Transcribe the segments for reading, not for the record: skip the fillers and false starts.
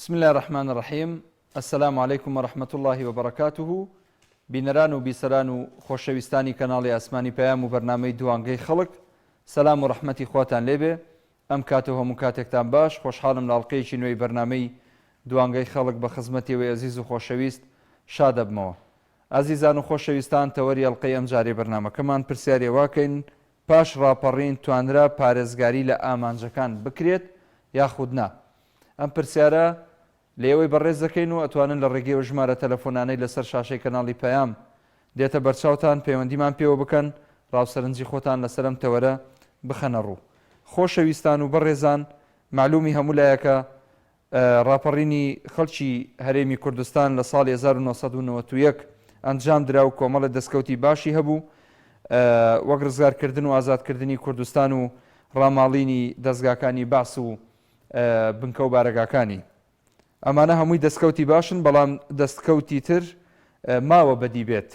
بسم اللە الرحمن الرحیم السلام علیکم و رحمة اللە و بەرەکاته بینەران و بیسەران و خۆشەویستانی کەناڵی ئاسمانی پەیام و بەرنامەی دوانگەی خەڵک سەلام و ڕەحمەتی خواتان لێبێ ئەم کاتە و هەموو کاتێکتان باش خۆشحاڵم لە ئەڵقەیەکی نوێی بەرنامەی دوانگەی خەڵک بە خزمەتی ئێوەی ئەزیز و خۆشەویست شادەبمەوە ئازیزان و خۆشەویستان تەوەری ئەڵقەی ئەمجارەی بەرنامەکەمان پرسیاری ئەوەکەین پاش ڕاپەڕین توانرا پارێزگاری لە ئامانجەکان بکرێت یاخود نا؟ ئەم پرسیارە لە ئێوەی بەڕێز دەکەین و ئەتوانن لە ڕێگەی ئەو ژمارە تەلەفۆنانەی لەسەر شاشەی کەناڵی پەیام دێتە بەرچاوتان پەیوەندیمان پێوە بکەن ڕاو سەرنجی خۆتان لەسەر ئەم تەوەرە بخەنە ڕوو. خۆشەویستان و بەڕێزان مەعلومی هەموو لایەکە ڕاپەڕینی خەڵکی هەرێمی کوردستان لە ساڵی 1991 ئەنجام درا و کۆمەڵێ دەستکەوتی باشی هەبوو وەک ڕزگارکردن و ئازادکردنی کوردستان و ڕاماڵینی دەزگاکانی بەعس و بنکە و بارەگاکانی. ئەمانە هەمووی دەستکەوتی باشن، بەڵام دەستکەوتی تر ماوە بەدی بێت،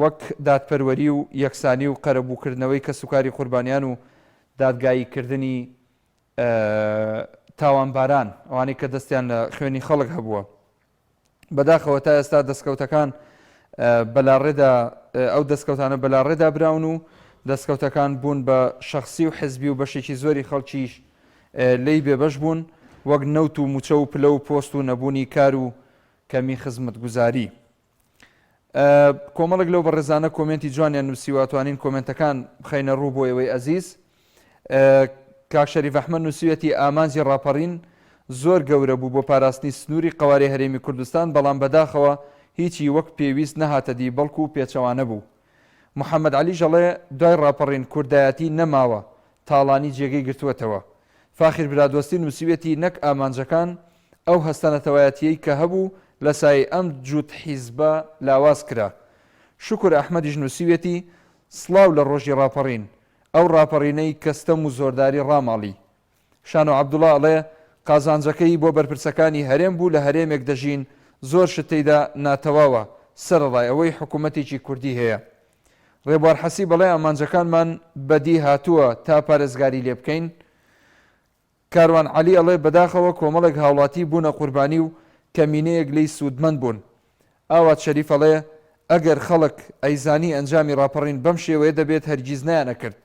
وەک دادپەروەری و یەکسانی و قەرەبووکردنەوەی کەسوکاری قوربانیان و دادگاییکردنی تاوانباران، ئەوانەی کە دەستیان لە خوێنی خەڵک هەبووە. بەداخەوە تا ئێستا دەستکەوتەکان بەلاڕێدا ئەو دەستکەوتانە بەلاڕێدا براون و دەستکەوتەکان بوون بە شەخسی و حزبی و بەشێکی زۆری خەڵکیش لێی بێبەش بوون وەک نەوت و موچە و پلە و پۆست و نەبوونی کار و کەمی خزمەتگوزاری. کۆمەڵێک لەو بەڕێزانە کۆمێنتی جوانیان نووسیوە توانین کۆمێنتەکان بخەینە ڕوو بۆ ئێوەی ئەزیز. کاک شەریف ئەحمەد نووسیویەتی ئامانجی ڕاپەڕین زۆر گەورە بوو بۆ پاراستنی سنووری قەوارەی هەرێمی کوردستان بەڵام بەداخەوە هیچی وەک پێویست نەهاتە دی بەڵکو پێچەوانە بوو. محەمەد عەلیش ئەڵێ دوای ڕاپەڕین کوردایەتی نەماوە تاڵانی جێگەی گرتووەتەوە. فاخیر برادۆستی نووسیویەتی نەک ئامانجەکان ئەو هەستە نەتەوایەتییەی کە هەبوو لە سایەی ئەم جووت حیزبە لاواز کرا. شوکور ئەحمەدیش نووسیویەتی سڵاو لە ڕۆژی ڕاپەڕین ئەو ڕاپەڕینەی کە ستەم و زۆرداری ڕاماڵی. شانۆ عەبدوڵا ئەڵێ، قازانجەکەی بۆ بەرپرسەکانی هەرێم بوو لە هەرێمێک دەژین زۆر شت تێیدا ناتەواوە سەرەڕای ئەوەی حکومەتێکی کوردی هەیە. ڕێبوار حەسیب ئەڵێ ئامانجەکانمان بەدی هاتووە تا پارێزگاری لێ بکەین. کاروان عەلی ئەڵێ بەداخەوە کۆمەڵێک هاوڵاتی بوونە قوربانی و کەمینەیەک لێی سوودمەند بوون. ئاوات شەریف ئەڵێ ئەگەر خەڵک ئەیزانی ئەنجامی ڕاپەڕین بەم شێوەیە دەبێت هەرگیز نەیان ئەکرد.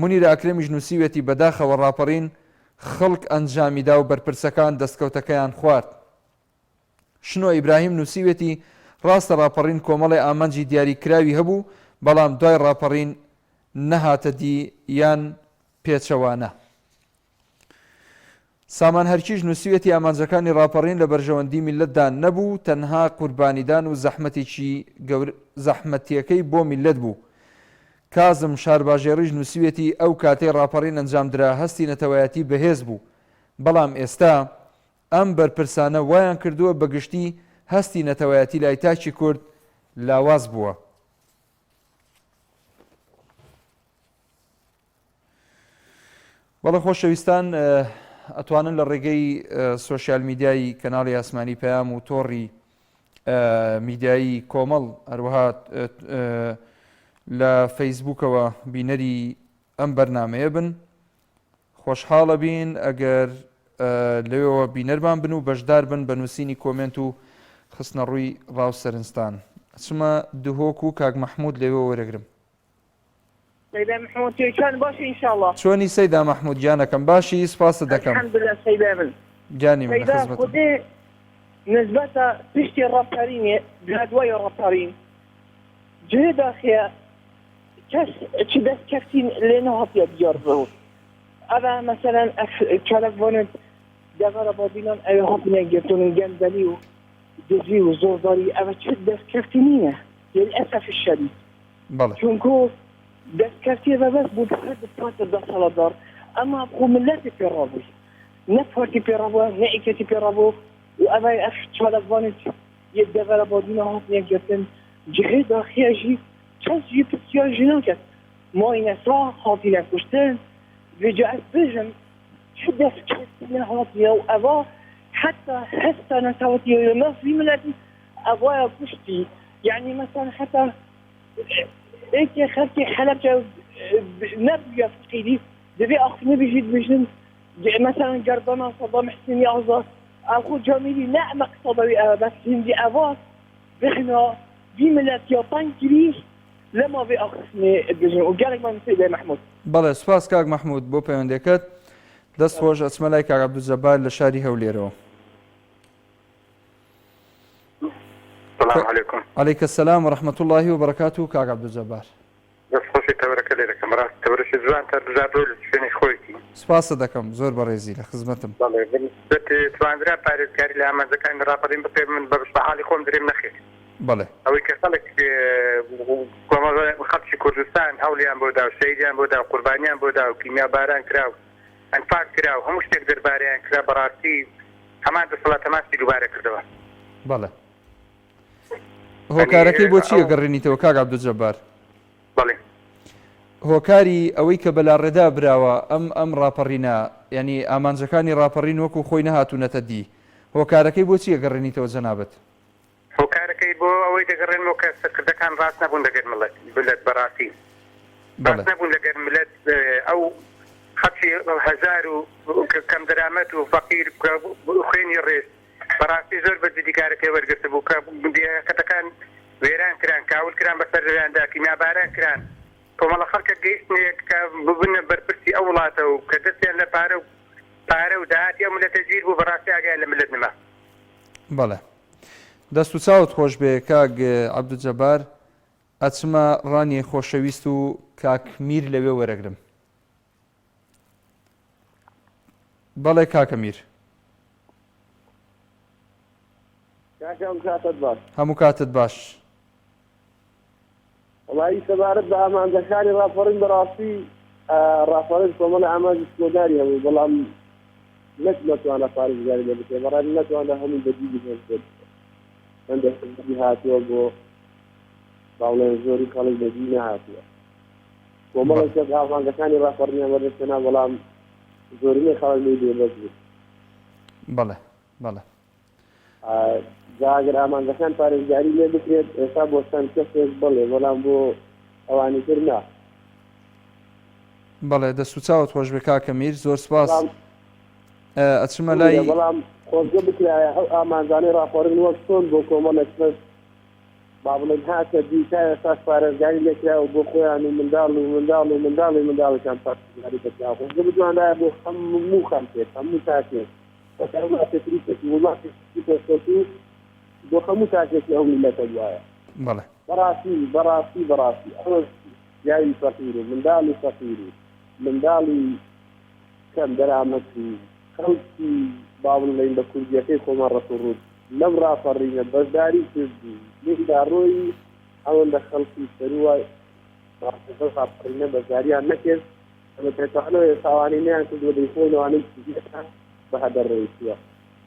مونیر ئاکرەمیش نووسیویەتی بەداخەوە ڕاپەڕین خەڵک ئەنجامیدا و بەرپرسەکان دەستکەوتەکەیان خوارد. شنۆ ئیبراهیم نووسیویەتی ڕاستە ڕاپەڕین کۆمەڵێ ئامانجی دیاری کراوی هەبوو بەڵام دوای ڕاپەڕین نەهاتە دی یان پێچەوانە. سامان هەرکیش نووسیویەتی ئامانجەکانی ڕاپەڕین لە بەرژەوەندی میللەتدا نەبوو، تەنها قوربانیدان و زەحمەتێکی گەور زەحمەتیەکەی بۆ میللەت بوو. کازم شارباژێڕیش نووسیویەتی ئەو کاتەی ڕاپەڕین ئەنجامدرا هەستی نەتەوایەتی بەهێز بوو، بەڵام ئێستا ئەم بەرپرسانە وایان کردووە بە گشتی هەستی نەتەوایەتی لای تاکی کورد لاواز بووە. بەڵێ خۆشەویستان ئەتوانن لە ڕێگەی سۆشیال میدیایی کەناڵی ئاسمانی پەیام و تۆڕی میدیایی کۆمەڵ هەروەها لە فەیسبوکەوە بینەری ئەم بەرنمەیە بن خۆشحاڵە بین ئەگەر لەوێوە بینەرمان بن و بەشدار بن بە نووسینی کۆمێنت و خستنەڕووی ڕاو سەرنجتان ئەچمە دهۆک و کاک مەحموود لەوێوە وەرەگرم. سەیدا محمود تۆی چۆن باشی ان شاءاللە. چۆنی سەیدا مەحمود گیانەکەم باشی سپاست دەکەم. الحمدللە سەیدای من. گیانی من لە سەیدا خزمەتم. خودێ نسبەتە پشتی ڕاپەرینێ لە دوای ڕاپەرین جێ داخیە کەس چ دەست کەفتی لێ نەهاتیە دیار بوو ئەڤە مەسەلەن ئەف چالەکڤانێت دەڤەرە بادینان ئەوێ هاتنە گرتن و گەندەلی و دزی و زۆرداری ئەڤە چ دەست کەفتی نینە للاسف الشدید بەڵێ. چونکو دەستکەفتیە بەبەس بوو هەر پارتە دەسەڵاتدار ئەما خۆ ملەتی پێ ڕابووی نە پارتی پێ ڕابووە نە یەکێتی پێ ڕابوو و ئەڤای ئەف چالاکڤانێت یە دەڤەرە بادینا هاتنە گرتن جهێ داخیە ژی کەس ژی پرسیار ژی ناکەت ماینە سا هاتینە کوشتن ڤێجا ئەس بێژم چ دەستکەفتنە هاتیە و ئەڤا حتا هەستا نەتەوەتی ناف ڤی ملەتی ئەڤایا کوشتی یعنی مەسەن حتا ئێکێ خەلکی حەلەبجە نەبوویە فەقیری دەبێ ئاخنە بژیت بژن مەسەن گەردەنا سەدام حسێنی ئازاد. ئەخو جامیری نە مەقسەدە وی ئەوە بەس هیندی ئەڤا بخنا ڤی ملەت یا تەنگ کری لەما ڤی ئاخفتنێ دبێژن و گەلەک مەمنون سەیدای مەحمود. بەڵێ سوپاس کاک مەحمود بۆ پەیوەندیەکەت. دەست خۆش ئەچمە لای کاک عەبدولجەبار لە شاری هەولێرەوە. سلام علیکم. علیک السلام و رحمة اللە و بەرەکاته کاک عەبدولجەبار. دەست خۆشی تەوەرەکە لێ دەکەم بەڕاستی تەوەرەکی جوان هەڵبژاردووە لە شوێنی خۆیتی. سپاست دەکەم زۆر بەڕێزی لە خزمەتم. بەڵێ بەنسبەت توانرا پارێزگاری لە ئامانجەکانی ڕاپەڕین بکرێت من بە بە حاڵی خۆم درێم نەخێر. بەڵێ. ئەوەی کە خەڵک کۆمەڵە خەڵکی کوردستان هەوڵیان بۆ دا و شەهیدیان بۆ دا و قوربانیان بۆ دا و کیمیاباران کرا و ئەنفال کرا و هەموو شتێک دەربارەیان کرا بەڕاستی هەمان دەسەڵات هەمان شتی دووبارە کردەوە. بەڵێ. هۆکارەکەی بۆ چییە گەڕێنیتەوە کاک عەبدولجەبار؟ بەڵێ. هۆکاری ئەوەی کە بەلاڕێدا براوە ئەم ئەم ڕاپەڕینە یانی ئامانجەکانی ڕاپەڕین وەکو خۆی نەهاتوونەتە دی هۆکارەکەی بۆ چییە گەڕێنیتەوە جەنابت؟ هۆکارەکەی بۆ ئەوەی دەگەڕێنمەوە کە سەرکردەکان ڕاست نەبوون لەگەر ملت ملت بەڕاستی ڕاست نەبوون لەگەر ملت ئەو خەڵکی هەژار و کەمدەرامەت و فەقیر خوێنی ڕێشت بەڕاستی زۆر بە جدی کارەکەی وەرگرتبوو کە دێهەکەتەکان وێران کران، کاول کران بەسەر لەویاندا، کیمیاباران کران، کۆمەڵە خەڵکێک گەیشتنە یەک کە ببنە بەرپرسی ئەو وڵاتە و کە دەستیان لە پارە و پارە و داهاتی ئەو مللەتە گیر بوو، بەڕاستی ئاگایان لە مللەت نما. بەڵێ دەست و چاوت خۆش بێ کاک عەبدولجەبار ئەچمە ڕانیەی خۆشەویست و کاک میر لەوێ وەرەگرم. بەڵێ کاکە میر. کاکە ئەم کاتت باش. هەموو کاتت باش. وەڵایی سەبارەت بە ئامانجەکانی ڕاپەڕین بەڕاستی ڕاپەڕین کۆمەڵە ئامانجی شکۆداری هەبوو بەڵام نەک نەتوانە پارێزگاری لێ بکرێت بەڕای من نەتوانرا هەمووی بەدی بهێنرێت هەندێک بەدی هاتووە بۆ با بڵێن زۆری خەڵک بەدی نەهاتووە کۆمەڵێک کەس ئامانجەکانی ڕاپەڕینیان بەدەستهێنا بەڵام زۆرینەی خەڵک لێی بێبەش بوو. بەڵێ بەڵێ. جا ئەگەر ئامانجەکان پارێزگاری لێ بکرێت ئێستا بۆ چەند کەسێک بەڵێ بەڵام بۆ ئەوانی تر نا. بەڵێ دەست و چاوت خۆش بێ کاکە میر زۆر سپاس ئەچمە لای بەڵام خۆزگە بکرایە ئەو ئامانجانەی ڕاپەڕین وەک چۆن بۆ کۆمەڵێک کەس با بڵێین هاتە دی تا ئێستاش پارێزگاری لێکراوە بۆ خۆیان و منداڵ و منداڵ و منداڵی منداڵیشان پارێزگاری دەکرا خۆزگە بتوانرایە بۆ هەموو خەڵکێک هەموو تاکێک وەک هەر وڵاتێکی تری وڵاتێکی پێشکەوتوو بۆ هەموو تاکێکی ئەو میللەتە بوایە. بەڵێ. بەڕاستی بەڕاستی بەڕاستی ئەوە پیاوی فەقیر و منداڵی فەقیر و منداڵی کەم دەرامەت و خەڵکی با بڵێین بە کوردیەکەی خۆمان ڕەش و ڕووت لەم ڕاپەڕینە بەشداری کرد و لێیدا ڕۆیی، ئەوەندە خەڵکی سەرووە لەم ڕاپەڕینە بەشداریان نەکرد، کە بە پێچەوانەوە ئێستا ئەوانەی نەیانکردووە دەیخۆن ئەوانەی کردیانە بە هەدەر ڕۆیشتووە.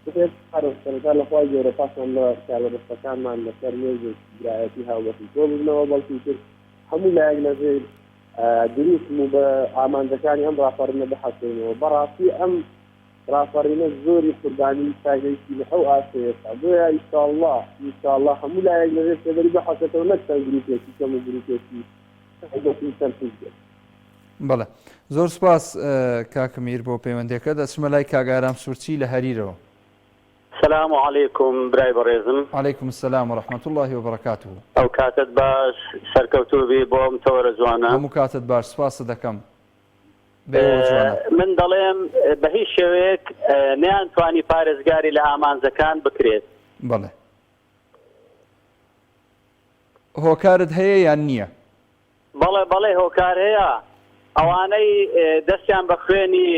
بۆیە سەرەتا لە خوای گەورە پاشان لە کاربەدەستەکانمان لەسەر مێزێکی برایەتی هاوبەشی کۆببنەوە، بەڵکو ئیتر هەموو لایەک لەژێر دروشم و بە ئامانجەکانی ئەم ڕاپەڕینە بحەسێنەوە. بەڕاستی ئەم ڕاپەڕینە زۆری قوربانی تاگەیشتینە ئەو ئاستەی ئێستا. بۆیە ئیشاڵڵا ئیشاڵڵا هەموو لایەک لەژێر سێبەری بحەسێتەوە نەک چەند گروپێکی کەم و گروپێکی تایبەت و چەند حیزبێک. بەڵێ زۆر سوپاس کاک میر بۆ پەیوەندیەکەت. ئەچمە لای کاک ئارام سورچی لە هەریرەوە. سلام علیکم برای بەڕێزم. علیکم السلام و رحمە اللە و بەرەکاته. ئەو کاتەت باش سەرکەوتوو بی بۆ ئەم تەوەرە جوانە. هەموو کاتت باش سپاست دەکەم بەئێوەوە جوانە. من دەڵێم بە هیچ شێوەیەک نەیان توانی پارێزگاری لە ئامانجەکان بکرێت. بەڵێ هۆکارت هەیە یان نییە؟ بەڵێ بەڵێ هۆکار هەیە ئەوانەی دەستیان بە خوێنی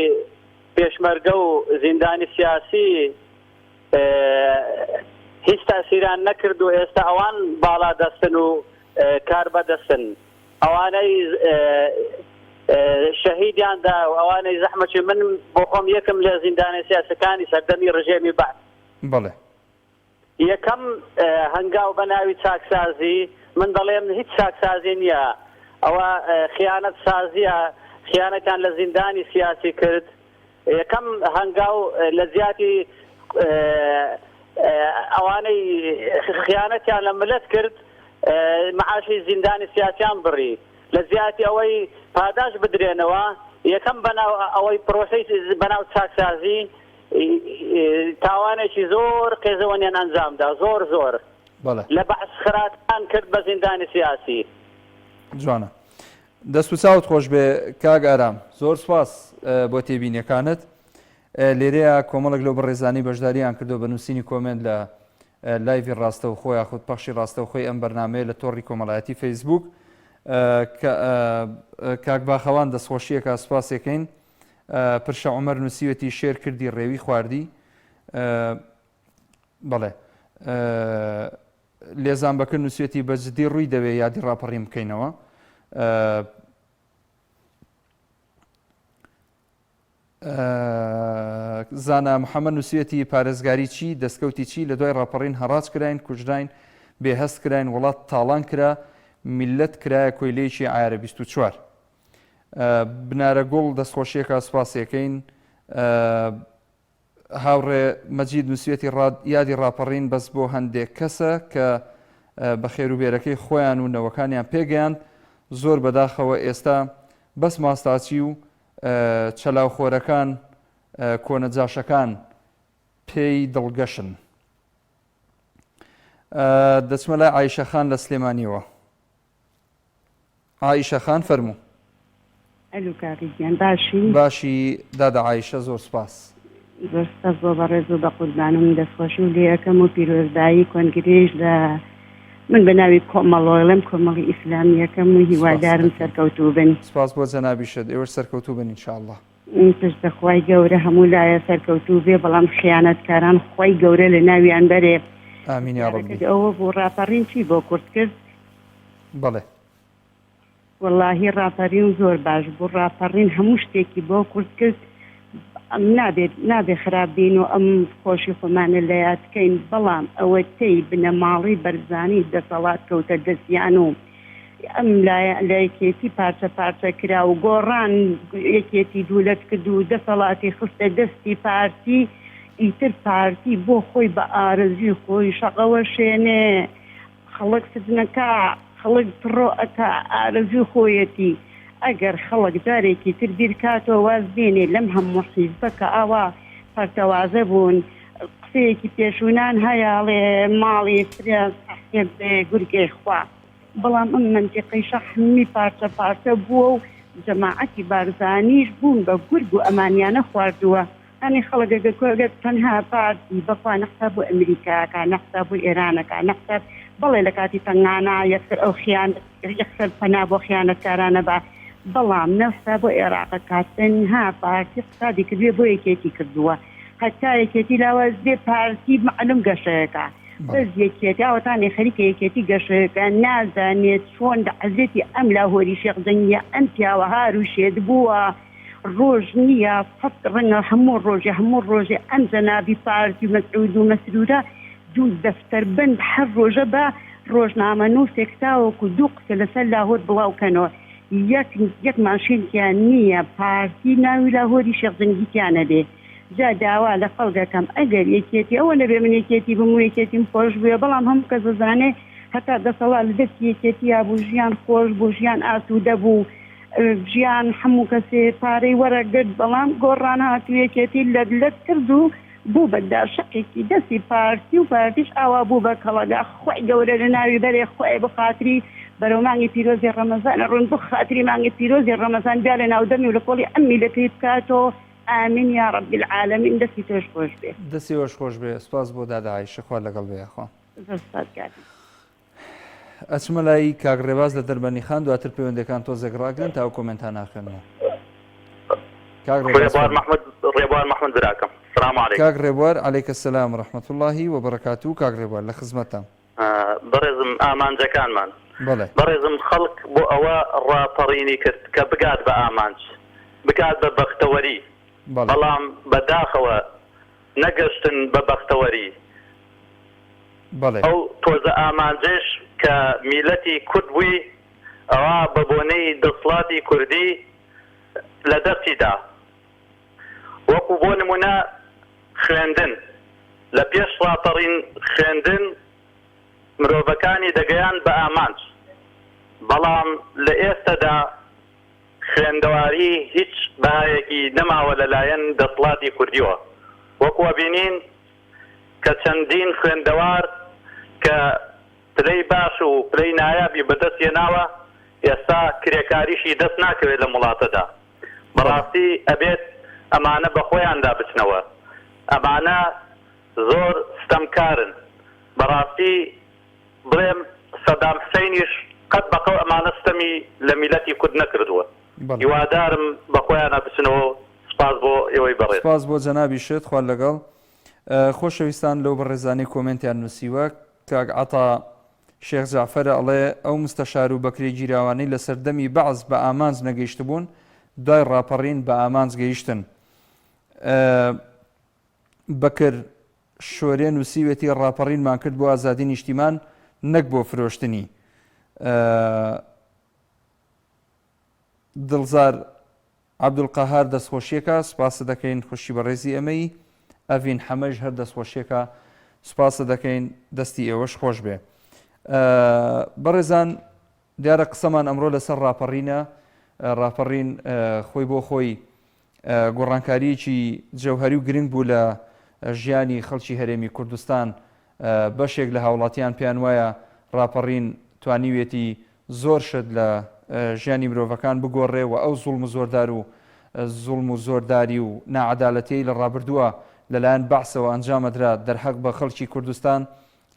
پێشمەرگە و زیندانی سیاسی هیچ تاسیران نەکرد و ئێستا ئەوان باڵا دەستن و کار بەدەستن ئەوانەی شەهیدیان دا و ئەوانەی زەحمەکی من بۆ خۆم یەکم لە زیندانە سیاسەکانی سەردەمی ڕژێمی بەعس. بەڵێ. یەکەم هەنگاو بە ناوی چاکسازی، من دەڵێم هیچ چاکسازی نییە، ئەوە خیانەت سازییە، خیانەتیان لە زیندانی سیاسی کرد، یەکەم هەنگاو لە جیاتی ئەوانەی خیانەتیان لە ملت کرد معاشی زیندانی سیاسیان بڕی، لە جیاتی ئەوەی پاداش بدرێنەوە، یەکەم بەناو ئەوەی پرۆسەی بەناو چاکسازی. تاوانێکی زۆر قێزەوەنیان ئەنجامدا زۆر زۆر بەڵێ. لە بەعس خراپیان کرد بە زیندانی سیاسی. جوانە. دەست و چاوت خۆش بێ کاک ئارام زۆر سوپاس بۆ تێبینیەکانت. لێرەیە کۆمەڵێک لەو بەڕێزانەی بەشداریان کردووە بە نووسینی کۆمێنت لە لایڤی ڕاستەوخۆ یاخود پەخشی ڕاستەوخۆی ئەم بەرنامەیە لە تۆڕی کۆمەڵایەتی فەیسبوک کاک باخەوان دەستخۆشیەکە سوپاسێکەین پرشە عومەر نووسیوێتی شێر کردی ڕێوی خواردی بەڵێ لێزان بەکر نووسێتی بە جدی ڕووی دەوێ یادی ڕاپەڕین بکەینەوە. زانا محەمەد نووسیویەتی، پارێزگاری چی، دەستکەوتی چی، لە دوای ڕاپەڕین هەڕاج کراین، کوژراین، بێ هەست کراین، وڵات تاڵان کرا، میللەت کرایە کۆیلەیەکی عەیارە 24. بنارە گوڵ دەستخۆشیەکە سوپاسیەکەین. هاوڕێ مەجید نووسیویەتی، یادی ڕاپەڕین بەس بۆ هەندێک کەسە کە بە خێروبێرەکەی خۆیان و نەوەکانیان پێگەیاند، زۆر بەداخەوە ئێستا بەس ماستاچی و چەلاوخۆرەکان کۆنە جاشەکان پێی دڵگەشن. دەچمە لای عایشە خان لە سلێمانیەوە. عائیشە خان فەرموو. ئەلو کاکە گیان باشی؟ باشی دادە عائیشە زۆر سوپاس. زۆر سوپاس بۆ بەڕێز و بەقوربانم دەستخۆشیم لێ ئەکەم و پیرۆزبایی کۆنگرەیش لە من بە ناوی کۆمەڵۆڵێم کۆمەڵی ئیسلامیەکەم و سوپاست هیوادارم دەکەین. سەرکەوتوو بن. سوپاس بۆ جەنابیشت ئێوەش سەرکەوتوو بن ان شاء اللە. پشت بە خوای گەورە هەموو لایە سەرکەوتوو بێ بەڵام خیانەتکاران خوای گەورە لە ناویان بەرێ. ئامین یا ڕەبی. پرسیارەکەت ئەوە بوو ڕاپەڕین چی بۆ کورد کرد؟ بەڵێ. وەڵاهی ڕاپەرین زۆر باش بوو ڕاپەڕین هەموو شتێکی بۆ کورد کرد نابێت نابێ خراپ بین و ئەم خۆشی خۆمانە لە یاد کەین بەڵام ئەوەتەی بنەماڵەی بەرزانی دەسەڵات کەوتە دەستیان و ئەم لایە لە یەکێتی پارچە پارچە کرا و گۆڕان یەکێتی دوولەت کرد و دەسەڵاتی خستە دەستی پارتی ئیتر پارتی بۆ خۆی بە ئارەزوی خۆی شەقەوەشێنێ خەڵک سجنەکا خەڵک تڕۆ ئەکا ئارەزوی خۆیەتی ئەگەر خەڵک جارێکی تر بیرکاتەوە واز بێنێ لەم هەموو حیزبە کە ئاوا پەرتەوازە بوون قسەیەکی پێشوونان هەیە ئەڵێ ماڵی فرە سەحێب گورگەی خوا بەڵام ئەم مەنتیقەیشە هەمی پارچە پارچە بووە و جەماعەتی بارزانیش بوون بە گورگ و ئەمانیانە خواردووە یانی خەڵک ئەگەر کۆ ئەگەر تەنها پارتی بەخوا نە حساب بۆ ئەمریکا ئەکا نە حساب بۆ ئێران ئەکا نە حساب بەڵێ لە کاتی تەنگانە یەکسەر ئەو خیانەت یەکسەر پەنا بۆ خیانەتکاران ئەبا بەڵام نە حساب بۆ ئێراق ئەکا تەنها پارتی حسابی کردوێ بۆ یەکێتی کردووە هەتا یەکێتی لاواز بێ پارتی مەعلوم گەشەیەکا بەس یەکێتی ئاوەتانێ خەریکە یەکێتی گەشەیەکا نازانێ چۆن لە عەزێتی ئەم لاهۆری شێخ جەنگیە ئەم پیاوە هار و شێت بووە ڕۆژ نییە قەت ڕەنگە هەموو ڕۆژێ هەموو ڕۆژێ ئەم جەنابی پارتی و مەسعود و مەسرورە دوو دەفتەر بەند هەر ڕۆژە بە ڕۆژنامەنووسێک تاوەکو دوو قسە لەسەر لاهور بڵاو کەنەوە یەک یەک ماشێن تیا نییە پارتی ناوی لاهوری شێخ جەنگی تیا نەبێ جا داوا لە خەڵک ئەکەم ئەگەر یەکێتی ئەوە نەبێ من یەکێتی بم و یەکێتیم خۆش بوێ بەڵام هەموو کەس دەزانێ هەتا دەسەڵات لە دەستی یەکێتیا بوو ژیان خۆش بوو ژیان ئاسوودە بوو ژیان هەموو کەسێ پارەی وەرەگرت بەڵام گۆڕان هات و یەکێتی لەت لەت کرد و بوو بە داشقێکی دەستی پارتی و پارتیش ئاوا بوو بە کەڵەگا خوای گەورە لە ناوی بەرێ خوایە بۆ خاتری بەرەو مانگی پیرۆزی ڕەمەزان ئەڕۆین بۆ خاتری مانگی پیرۆزی ڕەمەزان بیا لە ناو دەمی و لە کۆڵی ئەم میلەتەی بکاتۆ آمین یا رب العالمین دەستی تۆش خۆش بێ. دەستی ئێوەش خۆش بێ سوپاس بۆ دادە عایشە خوا لەگەڵ بێ یاخوا. زۆر سوپاس کاک. ئەچمە لای کاک ڕێباز لە دەربەندیخان دواتر پەیوەندەکان تۆزێک ڕاگرن تا ئەو کۆمێنتانە ئەخوێنمەوە. کاک ڕێباز ڕێبوار فەرموو. محمود ڕێبوار محمود براکەم سلام علیکم. کاک ڕێبوار علیک السلام و رحمة اللە و بەرەکاتوو کاک ڕێبوار لە خزمەتتام. بەڕێزم ئامانجەکانمان بەڵێ. بەڕێزم خەڵک بۆ ئەوە ڕاپەڕینی کرد کە بگات بە ئامانج بگات بە بەختەوەری بەڵێ. بەڵام بە داخەوە نەگەشتن بە بەختەوەری بەڵێ. ئەو تۆزە ئامانجەش کە میلەتی کورد بووی ئەوا بە بۆنەی دەسڵاتی کوردی لە دەستی دا. وەکو بۆ نموونە خوێندن. لە پێش ڕاپەڕین خوێندن مرۆڤەکانی دەگەیاند بە ئامانج. بەڵام لە ئێستەدا خوێندەواری هیچ بەهایەکی نەماوە لە لایەن دەسڵاتی کوردیوە. وەکو ئەبینین کە چەندین خوێندەوار کە پلەی باش و پلەی نایابی بەدەست هێناوە ئێستا کرێکاریشی دەست ناکەوێت لەم وڵاتەدا. بەڕاستی ئەبێت ئەمانە بەخۆیاندا بچنەوە. ئەمانە زۆر ستەمکارن. بەڕاستی بڵێم سەدام حسەینیش قەت بەقەو ئەمانە ستەمی لە میلەتی کورد نەکردووە. هیوادارم بەخۆیانا بچنەوە سوپاس بۆ ئێوەی بەڕێز. سوپاس بۆ جەنابیشت خوات لەگەڵ. خۆشەویستان لەو بەڕێزانەی کۆمێنتیان نووسیوە کاک عەتا شێخ جەعفەرە ئەڵێ ئەو مستەشار و بەکرێگیراوانەی لە سەردەمی بەعس بە ئامانج نەگەیشتبوون دوای ڕاپەڕین بە ئامانج گەیشتن. بەکر شۆرێ نووسیوێتی ڕاپەڕینمان کرد بۆ ئازادی نیشتیمان نەک بۆ فرۆشتنی. دڵزار عەبدولقەهار دەستخۆشیەکە سوپاست دەکەین خوشکی بەڕێزی ئێمەی ئەڤین حەمەش هەر دەستخۆشیەکە سوپاست دەکەین دەستی ئێوەش خۆش بێ بەڕێزان دیارە قسەمان ئەمڕۆ لەسەر ڕاپەڕینە ڕاپەڕین خۆی بۆ خۆی گۆڕانکارییەکی جەوهەری و گرنگ بوو لە ژیانی خەڵکی هەرێمی کوردستان، بەشێک لە هاوڵاتیان پێیان وایە ڕاپەڕین توانیویەتی زۆر شت لە ژیانی مرۆڤەکان بگۆڕێ و ئەو زوڵم و زۆردار و زوڵم و زۆرداری و ناعەدالەتیەی لە ڕابردووە لەلایەن بەعسەوە ئەنجامەدرا دەرحەق بە خەڵکی کوردستان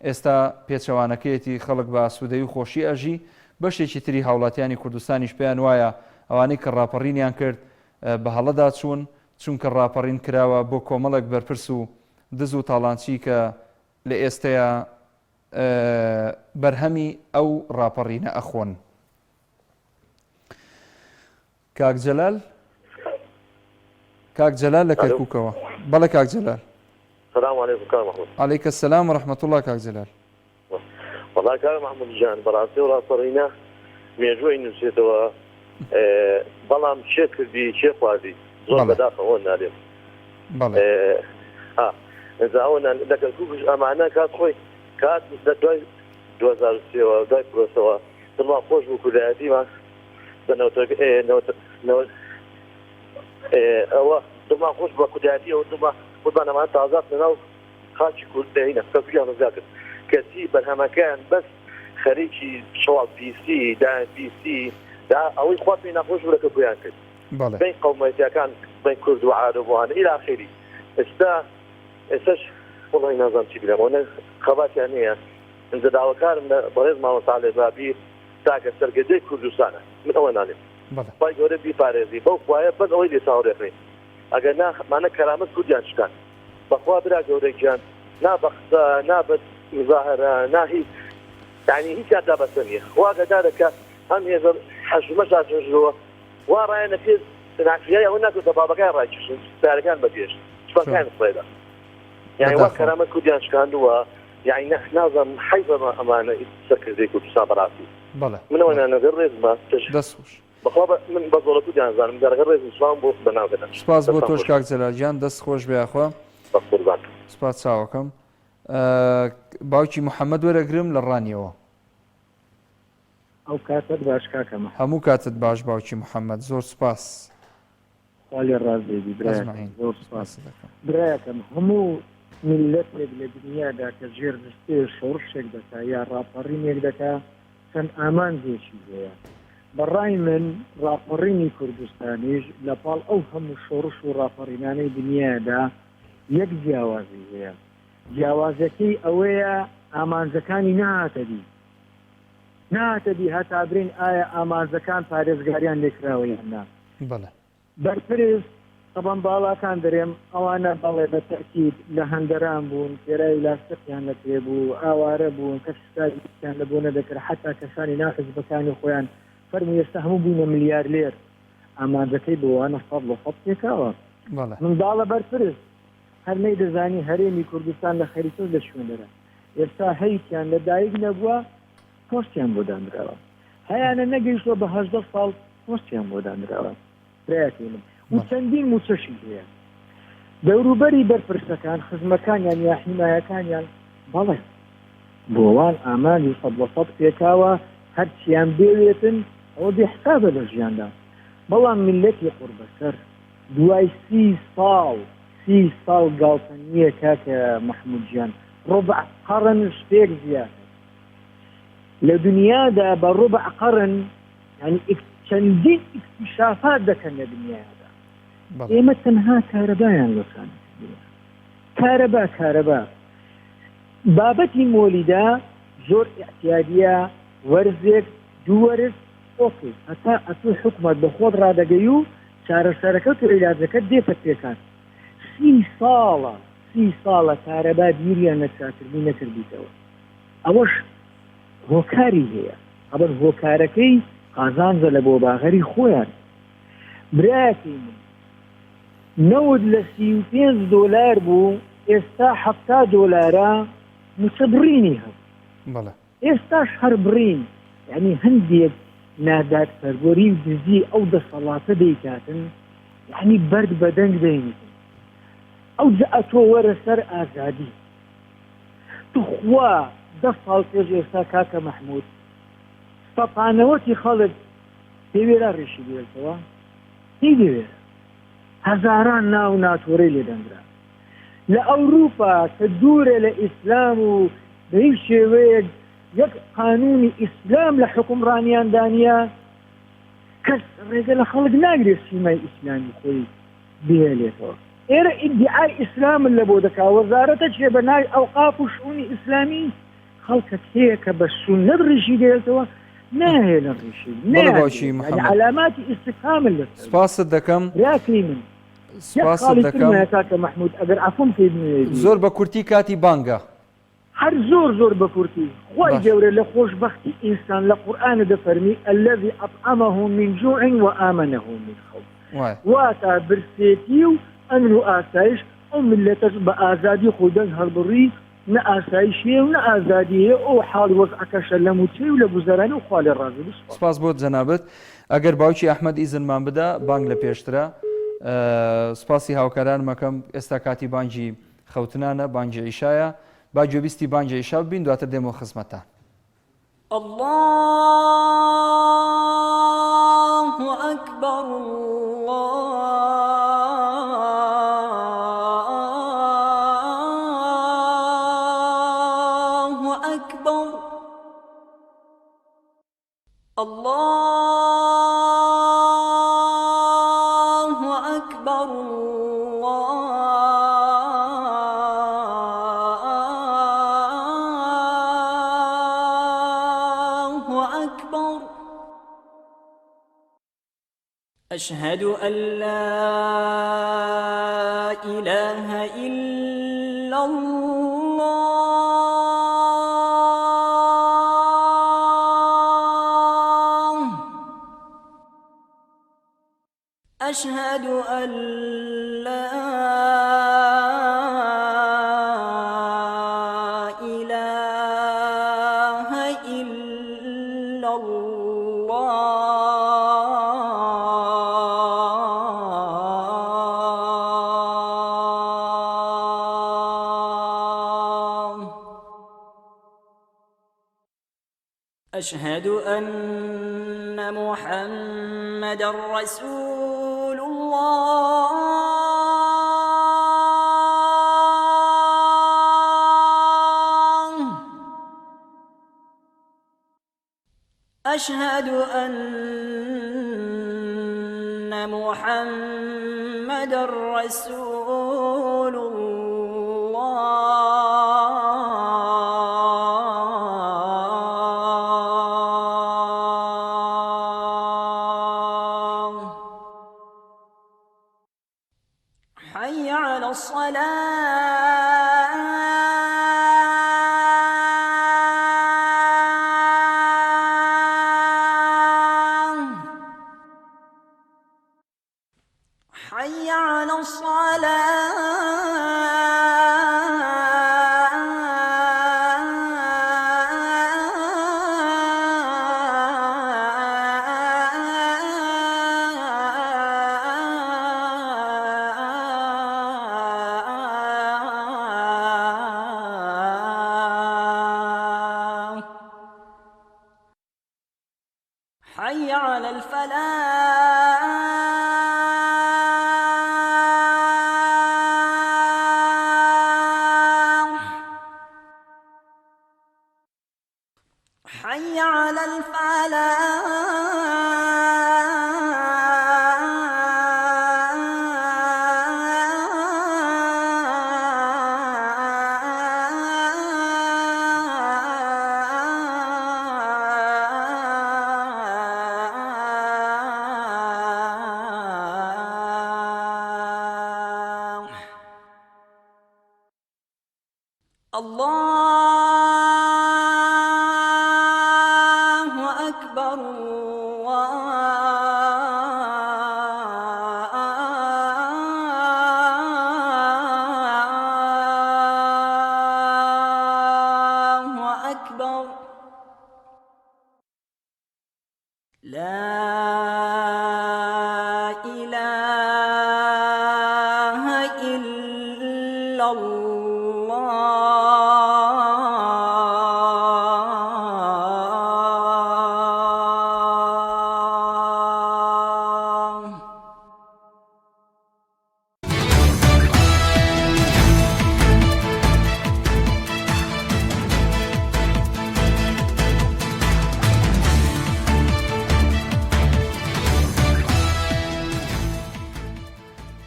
ئێستا پێچەوانەکەیەتی خەڵک بە ئاسوودەیی و خۆشی ئەژی، بەشێکی تری هاوڵاتیانی کوردستانیش پێیان وایە ئەوانەی کە ڕاپەڕینیان کرد بە هەڵەدا چوون، چونکە ڕاپەڕین کراوە بۆ کۆمەڵێک بەرپرس و دز و تاڵانچی کە لە ئێستەیا بەرهەمی ئەو ڕاپەڕینە ئەخۆن. کاک جەلال کاک جەلال لە کەرکوکەوە بەڵێ کاک جەلال. سلام علیکم کاک محمود. علیک السلام و رحمة اللە کاک جەلال. وەڵا کاک محمود گیان بەڕاستی ئەو ڕاپەڕینە مێژوو ئەینوسێتەوە بەڵام کێ کردی کێ خواردی زۆر بەداخەوە نالێم ها ئینجا ئەوە لە کەرکوکش ئەمانە کات خۆی کات لە دوای 2003ەوە دوای پرۆسەوە دڵمان خۆش بوو کوردایەتیمان بە نەوتەکە نەوت نەوت ئەوە دڵمان خۆش بە کوردایەتی ئەوە دڵمان خۆمان ئەمان تازات لەناو خاکی کورد دەهینە کەرکوکیان ڕزگار کرد کەچی بەرهەمەکەیان بەس خەریکی شەواڵ پیسی دایان پیسی دا ئەوەی خوا پێی ناخۆش بوو لە کەرکوکیان کرد بین قەومەتیەکان بین کورد و عارەب و ئەوانە ئیلا ئاخری ئێستا ئێستاش وەڵی نازانم چی بلێم ئەوەنە خەباتیان نییە ئینجا داواکارم لە بەڕێز مامۆستا عەلی بابیر تاکە سەرکردەی کوردستانە من ئەوە نالێم خوای گەورە بیپارێزی بەو خوایە بەس ئەوەی لێ چاوەڕێ بکەین ئەگەر نا مانە کەرامەت کوردیان شکان بەخوا برا گەورە گیان نا بە قسە نا بە مزاهرە نا هیچ یعنی هیچیان تا بەسە نییە خوا گەدارە کە ئەم هێزە حەژمە شاژەژەوە وا ڕایەنە پێ نافریای ئەوە ناکرد بە بابەکان ڕایکشن سارەکان بە پێش سوپاکان فڕێدا یعنی وا کەرامەت کوردیان شکاندووە یەعنی نا نازانم حەیفە ئەمانە سەرکردەی کوردستان بەڕاستی بەڵێ من ئەوە نانەگەر ڕێزمە دەست خۆش. بەخوا بە من بە زۆڵە کوردیان زانم گەرەگەر ڕێزم سڵاوم بۆ بەناو دەکەن سپاس بۆ دەستان تۆش خۆش کاک جەلال گیان دەست خۆش بێ یاخوا بە قوربان. سپاس چاوەکەم باوکی محەممەد وەرەگرم لە ڕانیەوە. ئەو کاتەت باش کاکە محمد. هەموو کاتت باش باوکی محەممەد زۆر سپاس. خوا لێ ڕازی بی برایەکەم اجمعین زۆر سوپاس سپاست دەکەم. برایەکەم هەموو میللەتێک لە دنیادا کە ژێردستەیە شۆڕشێک دەکا یا ڕاپەڕینێک دەکا چەند ئامانجێکی هەیە بە ڕای من ڕاپەڕینی کوردستانیش لە پاڵ ئەو هەموو شۆڕش و ڕاپەڕینانەی دنیادا یەک جیاوازی هەیە جیاوازەکەی ئەوەیە ئامانجەکانی نەهاتە دی نەهاتە دی هەتا برێین ئایا ئامانجەکان پارێزگاریان لێکراوە یان نا بەڵێ. بەرپرس، تەبەن باڵاکان دەرێم، ئەوانە بەڵێ بە تەئکید لە هەندەران بوون، پێراوی لاستیقیان لە پێ بوو، ئاوارە بوون، کەس حسابی هیچیان لە بۆ نەدەکرد، حەتا کەسانی ناو حزبەکانی خۆیان، فەرموو ئێستا هەموو بووینە ملیارلێر، ئامانجەکەی بۆ وانە 100% پێکاوە. بەڵێ. منداڵە بەرپرس، هەر نەیدەزانی هەرێمی کوردستان لە خەریتەش لە کوێندەرە، ئێستا هەیتیان لە دایک نەبووە، پۆستیان بۆ دانراوە هەیانە نەگەیشتوە بە 18 ساڵ پۆستیان بۆ دانراوە برایەکەی من و چەندین موچەشی هەیە دەوروبەری بەرپرسەکان خزمەکانیان یا حیمایەکانیان بەڵێ بۆوان ئامانجی سەد لە سەد پێکاوە هەرچیان بێوێتن ئەوە بێ حسابە لە ژیاندا بەڵام میللەتی قوڕبەسەر دوای سی ساڵ. سی ساڵ گاڵتە نییە کاکە مەحمود گیان، ڕوبع قەڕن شتێک زیاتر. لە دنیادا بە ڕوبع قەڕن یانی چەندین ئیکتیشافات دەکەن لە دنیادا. ئێمە تەنها کارەبایان لۆ چانەکردووە. کارەبا کارەبا. بابەتی مۆلیدە زۆر ئیعتیادیە وەرزێک دوو وەرز ئۆکەی هەتا ئەتوو حکومەت بە خۆت ڕادەگەی و چارەسەرەکەت و عیلاجەکەت دێتە پێکان سی ساڵە سی ساڵە کارەبا بیریان لە چاکردنی نەکردیتەوە ئەوەش هۆکاری هەیە ئەبەر هۆکارەکەی قازانجە لە بۆ باغەری خۆیان برایەکەی من نەوت لە 35 دۆلار بوو ئێستا 70 دۆلارە موچە بڕینی هەبوو بەڵێ. ئێستاش هەر بڕین یانی هەندێک نادادپەروەری و دزی ئەو دەسەڵاتە دەیکاتن یانی بەرد بە دەنگ دەینیتن ئەوجا ئەتۆ وەرە سەر ئازادی توخوا دە ساڵ پێش ئێستا کاکە مەحمود سەتانەوەتی خەڵک دەوێرا ڕیشی بێلتەوە نەی دەوێرا هەزاران ناو ناتۆرەی لێدەندرا لە ئەوروپا کە دوورە لە ئیسلام و بە هیچ شێوەیەک یەک قانونی ئیسلام لە حوکمڕانیاندا نییە، کەس ڕێگە لە خەڵک ناگرێت سیمای ئیسلامی خۆی بهێلێتەوە. ئێرە ئیدیعای ئیسلامت لە بۆ دەکا، وەزارەتە چێ بە ناوی ئەوقاف و شئونی ئیسلامی، خەڵکەک هەیە کە بە سوننەت ڕیشی دەهێلتەوە، ناهێلن ڕیشی، بەڵێ باوکی نایانهێلن، یانی محەمەد. عەلاماتی ئیستفهامن لەسەر. سپاست دەکەم. براکەی من. یەک سپاست خاڵی ترم دەکەم. هەیە کاکە مەحمود ئەگەر عەفوم کەی بمەوێ بیڵێم. زۆر بە کورتی کاتی بانگە. هەر زۆر زۆر بە کورتی. خوای باش. گەورە لە خۆشبەختی ئینسان لە قورئانە دەفەرمی الذی اطعمهم من جوع وآمنهم من خوف وایە. واتا برسێتی و ئەمن و ئاسایش ئەو میللەتەش بە ئازادی خۆی دەنگ هەڵبڕی نە ئاسایش هەیە و نە ئازادی هەیە ئەو حاڵی وەزعەکەشە لە موچەی و لە گوزەرانی و خوا لێ ڕازی بی سوپاس. سپاس بۆ جەنابت. ئەگەر باوکی ئەحمەد ئیزنمان بدا بانگ لە پێشترە. سپاسی هاوکارانم ئەکەم ئێستا کاتی بانگی خەوتنانە بانگی عیشایە با گوێبیستی بانگی عیشا ببین دواتر دێمەوە خزمەتتان. اللە اکبر اللە اکبر اللە اکبر اللە اکبر اشهد ان لا اله الا اللە. اشهد ان لا اله الا اللە. اشهد ان محمدا رسول اللە. اشهد ان محمدا رسول اللە. حی علی الصلاة. حی علی الصلاة. حی علی الفلاح. حی علی الفلاح. اللە اکبر اللە اکبر لا اله الا الله.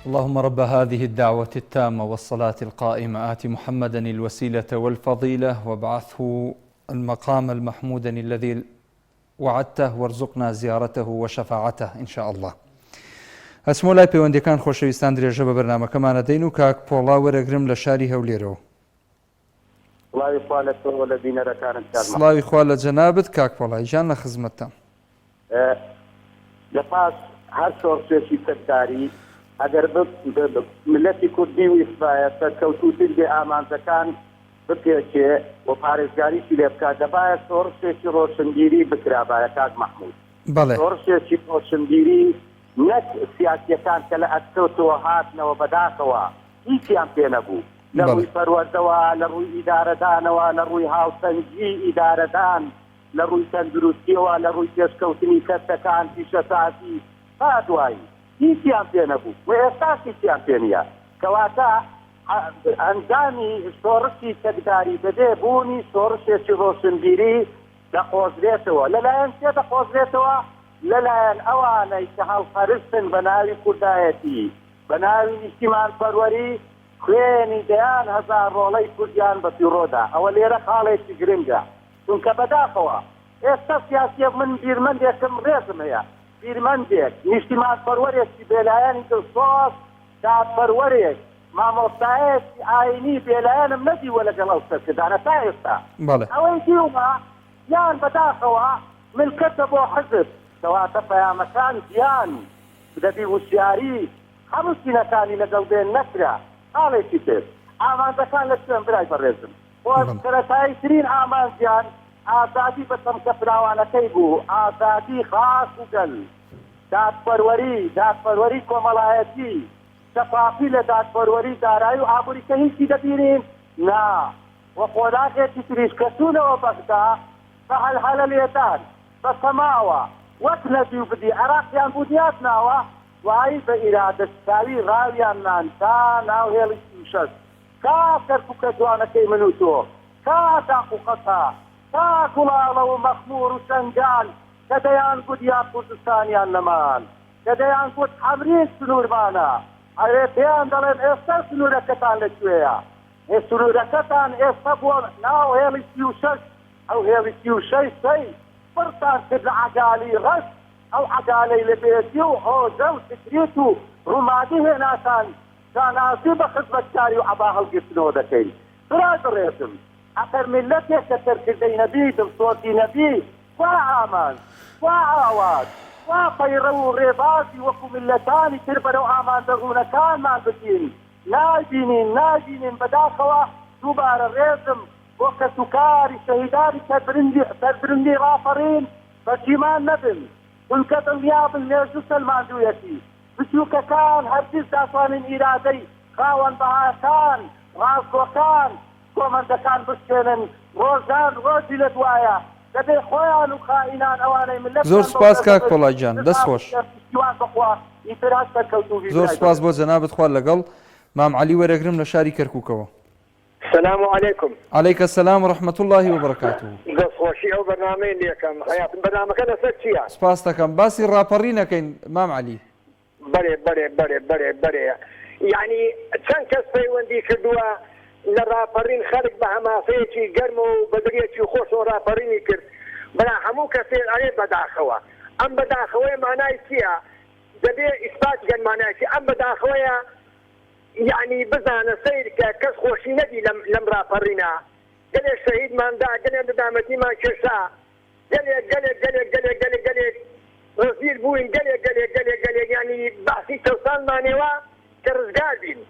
اللهم رب هذه الدعوة التامة والصلاة القائمة آت محمدا الوسيلة والفضيلة وابعثه المقام المحمود الذي وعدته وارزقنا زیارته وشفاعته ان شاء اللە. ئەچمۆ لای پەیوەندیەکان خۆشەویستان درێژە بە بەرنامەکەمان ئەدەین و کاک پۆڵا وەرەگرم لە شاری هەولێرەوە. سڵاوی خوا لە تۆ و لە بینەرەکانت کاک مەحمود. سڵاوی خوا لە جەنابت کاک پۆڵا گیان لە خزمەتتام. لە پاش هەر شۆڕشێکی چەکداری ئەگەر میللەتی کورد بیویستبایە سەرکەوتووتر بێ ئامانجەکان بپێکێ و پارێزگاریشی لێ بکا دەبایە شۆڕشێکی ڕۆشنبیری بکرابایە کاک مەحمود بەڵێ. شۆڕشێکی ڕۆشنبیری نەک سیاسیەکان کە لە ئەسکەوتەوە هاتنەوە بەداخەوە هیچیان پێ نەبوو لە بەڵێ. ڕووی پەروەردەوە لە ڕووی ئیدارەدانەوە لە ڕووی هاوسەنگی ئیدارەدان لە ڕووی تەندروستیەوە لە ڕووی پێشکەوتنی کەرتەکان پیشەسازی تا دوایی هیچیان پێ نەبوو و ئێستاش هیچیان پێ نییە کەواتە ئەنجامی شۆڕشی چەکداری بەبێ بوونی شۆڕشێکی ڕۆشنبیری دەقۆزرێتەوە. لەلایەن کێ دەقۆزرێتەوە؟ لەلایەن ئەوانەی کە هەڵپەرستن بە ناوی کوردایەتی، بە ناوی نیشتیمانپەروەری خوێنی دەیان هەزار ڕۆڵەی کوردیان بە فیڕۆ دا. ئەوە لێرە خاڵێکی گرنگە. چونکە بەداخەوە ئێستا سیاسییە من بیرمەندێکم ڕێزم هەیە، بیرمەندێک، نیشتیمانپەروەرێکی بێلایەنی دڵسۆز، دادپەروەرێک، مامۆستایەکی ئاینی بێلایەنم نەدیوە لەگەڵ ئەو سەرکردانە تا ئێستا. بەڵێ. ئەوەی دیومە یان بەداخەوە ملکەچە بۆ حزب. کەواتە پەیامەکان گیان دەبی وشیاری هەموو چینەکانی لەگەڵ بێ نەکرا. خاڵێکی تر ئامانجەکان لە کوێن برای بەڕێزم؟ خۆ سەرەتایی ترین ئامانجیان ئازادی بە چەمکە فراوانەکەی بوو، ئازادی خاک و گەل. دادپەروەری، دادپەروەری کۆمەڵایەتی، شەفافی لە دادپەروەری دارایی و ئابووری کە هیچی دەبینین؟ نا. و قۆناغێکی تریش کە چوونەوە بەغدا بە هەلهەلە لێدان، بە سەماوە، وەک نەدی و بدی عێراقیان بونیاد ناوە، دوایی بە ئیرادە شکاوی ڕاویان نان تا ناو هێڵی 36، تا کەرکوکە جوانەکەی من و تۆ، تا داقوقەتا، تا گوڵاڵە و مەخموور و شەنگال کە دەیانگوت یا کوردستان یان نەمان، کە دەیانگوت حەمرین سنوورمانە، ئەرێ پێیان دەڵێم ئێستا سنوورەکەتان لە کوێیە؟ ئێ سنوورەکەتان ئێستا بووە ناو هێڵی 36، ئەو هێڵی 36 سەی پڕتان کرد لە عەگالی ڕەش، ئەو عەگالەی لە بێجی و هۆزە و تکریت و ڕومادی هێناتان، شانازی بە خزمەتکاری و عەبا هەڵگرتنەوە دەکەین. برای بەڕێزم، ئەگەر میللەتێک کە سەرکردەی نەبی، دڵسۆزی نەبی، کوا ئامانج، کوا ئاوات، کوا پەیڕەو و ڕێبازی وەکو میللەتانی تر بەرەو ئامانجە ڕوونەکانمان بچین، نایبینین، نایبینین، بەداخەوە دووبارە ڕێزم بۆ کەسوکاری شەهیدانی سەربرندی ڕاپەڕین پەشیمان نەبن، چونکە دڵنیابن مێژوو سەلماندوویەتی بچووکەکان هەرگیز ناتوانن ئیرادەی خاوەن بەهاکان، ڕاستگۆکان، شکۆمەندەکان بشکێنن، ڕۆژان ڕۆژی لە دوایە دەبێ خۆیان و خائینان ئەوانەی زۆر ملەتیان بەو سوپاس دەردە کاک برد پۆڵا گیان دەست نزا خۆش. بکەن پشتیوان بەخوا ئیتر هەر سەرکەوتوو بی زۆر برای سوپاس بەڕێز. بۆ جەنابت خوا لەگەڵ مام عەلی وەرەگرم لە شاری کەرکوکەوە. سلام علیکم. علیک السلام و رحمە اللە و برکاته. دەست خۆشی ئەو بەرنامەی لێکەم حەیاتم بەرنامەکە لەسەر چیە؟ سپاست دەکەم باسی ڕاپەڕین ئەکەین مام عەلی. بەرێ بەرێ بەرێ بەرێ بەرێ یەعنی چەند کەس پەیوەندی کردووە لە ڕاپەڕین خەلک بە هەماسەیەکی گەرمەوە و بە دڵیەکی خۆشەوە ڕاپەڕینی کرد بەڵام هەموو کەسێ ئەرێ بەداخەوە ئەم بەداخەوەیە مانای چیە دەبێ ئیسپات کەن مانای چیە ئەم بەداخەوەیە یەعنی بزانە سەیر کە کەس خۆشی نەدی لەم لەم ڕاپەڕینە گەلێک شەهیدمان دا گەلێک ندامەتیمان کێشا گەلێک گەلێک گەلێک گەلێک گەلێک گەلێک ڕزیل بووین گەلێک گەلێک گەلێک گەلێک یانی بەعسی چەوساندمانەوە کە ڕزگار بین